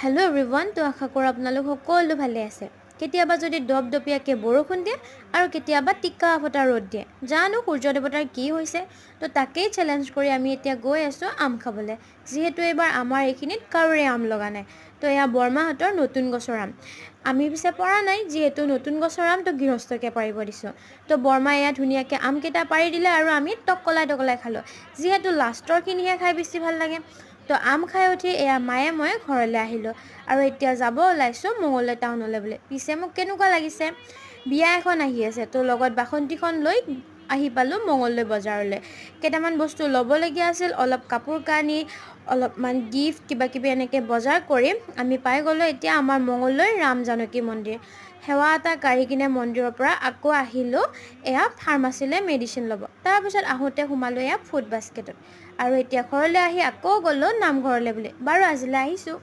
Hello' everyone, তো আশা কৰোঁ আপোনালোক সকলো ভালে আছে। কেতিয়াবা যদি দপদপীয়াকৈ বৰষুণ দিয়ে আৰু কেতিয়াবা টিকা ফটা ৰ'দ দিয়ে, জানো সূৰ্য দেৱতাৰ কি হৈছে। তো তাকেই চেলেঞ্জ কৰি আমি এতিয়া গৈ আছোঁ আম খাবলৈ, যিহেতু এইবাৰ আমাৰ এইখিনিত কাৰোৰে আম লগা নাই। তো এয়া বৰমাহঁতৰ নতুন গছৰ আম। আমি পিছে পৰা নাই, যিহেতু নতুন গছৰ আম, তো গৃহস্থকে পাৰিব দিছোঁ। তো বৰমাই এয়া ধুনীয়াকৈ আমকেইটা পাৰি দিলে আৰু আমি টকলাই টকলাই খালোঁ, যিহেতু লাষ্টৰখিনিহে খাই বেছি ভাল লাগে। তো আম খাই উঠি এয়া মায়ে মই ঘৰলৈ আহিলোঁ আৰু এতিয়া যাব ওলাইছোঁ মঙলদৈ টাউনলৈ বুলি। পিছে মোক কেনেকুৱা লাগিছে? বিয়া এখন আহি আছে, তো লগত বাসন্তীখন লৈ আহি পালোঁ মঙলদৈ বজাৰলৈ। কেইটামান বস্তু ল'বলগীয়া আছিল, অলপ কাপোৰ কানি, অলপমান গিফ্ট, কিবা কিবি এনেকৈ বজাৰ কৰি আমি পাই গ'লোঁ এতিয়া আমাৰ মঙলদৈ ৰাম জানকী মন্দিৰ। সেৱা এটা কাঢ়ি কিনে মন্দিৰৰ পৰা আকৌ আহিলোঁ এয়া ফাৰ্মাচীলৈ মেডিচিন ল'ব। তাৰপিছত আহোঁতে সোমালোঁ এয়া ফুড বাস্কেটত আৰু এতিয়া ঘৰলৈ আহি আকৌ গ'লোঁ নামঘৰলৈ বুলি। বাৰু আজিলৈ আহিছোঁ।